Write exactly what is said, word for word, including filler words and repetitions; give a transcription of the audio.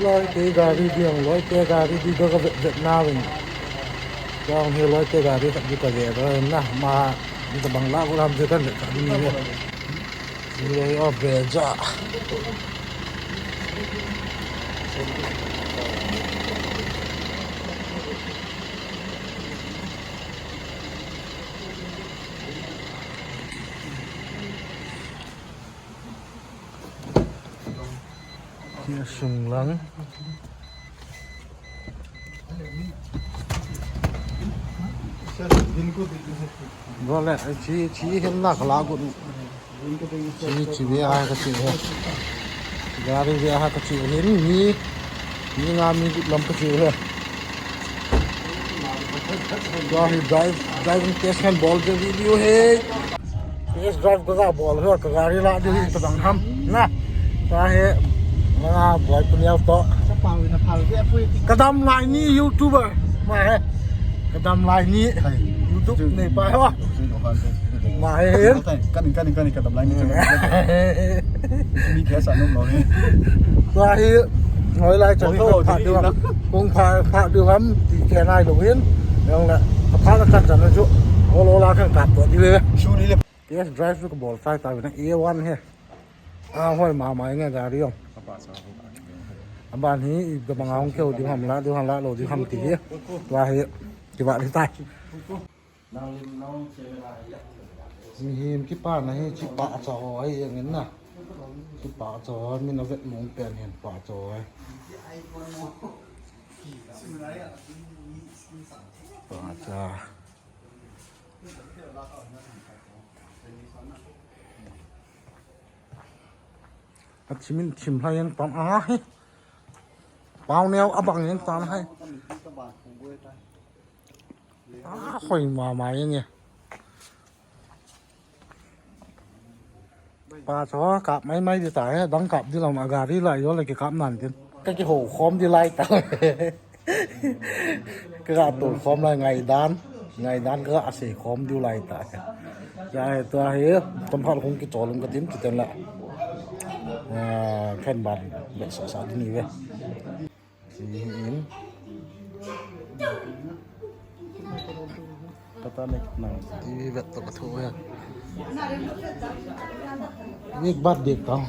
Loi te gari ding, loi te gari ding ka vet vet na vin. Jong hi loi te gari khat ding ka vet na ma, ni ta bang la ko lam je kan vet khat ding ni. Ni loi o be ja. Hi a sung lang. Vale, chi, chi hin na kala gun. Chi, chi ve a ka chi he. Gari ve a ka chi hin ni, ni nga mi gut lam ka chi he. Tua hi drive, driving test kan bol je video he. Test drive ka ga bol ho, ka gari la ding hi ka dang ham. Na. Tua hi, nga boy puniao to. Ka dam lai ni YouTuber. Ma he. Ka dam lai ni. Hai. YouTube nei pa ho. Ma he. Kan, kan, kan, ka dam lai ni. Mi kesa nom lo ni. Tua hi, ngoi lai chan ni. Kong pha, pha du ham, ti ke nai lo hin. Yong la, pha la kan chan na chu. Olo la kan kap to di le. Su ni le. Test drive chu ka bol sai ta na A one he. A hoi ma ma nge gari jong. Aban hi i ka banga hong keu ding ham la, ding ham la lo ding ham ti hi. Tua hi ki va hi tai. Mihem kipa na hi chi pa cha ho ai ang na. Chi pa cha ho min a vet mong pen hin pa cha ho ai. Pa cha. A chimin chim lai ang pam a hi. Pau neo a bang ang tan hai. A hoi ma ma ang e. Pa cho kap mai mai di ta he, dang kap di lam a gari lai jo le ki kap nan tin. Ka ki ho khom di lai ta. Ka ga to khom lai ngai dan, ngai dan ka ga se khom di lai ta. Ja he tua he, kon phal khong ki cholum ka tin ki ten la. Ah, khen ban, be sa sa di ni ve. Chi hi in. Kata nek nang. Ti vet to ka thu ya. Nik bat dik tang.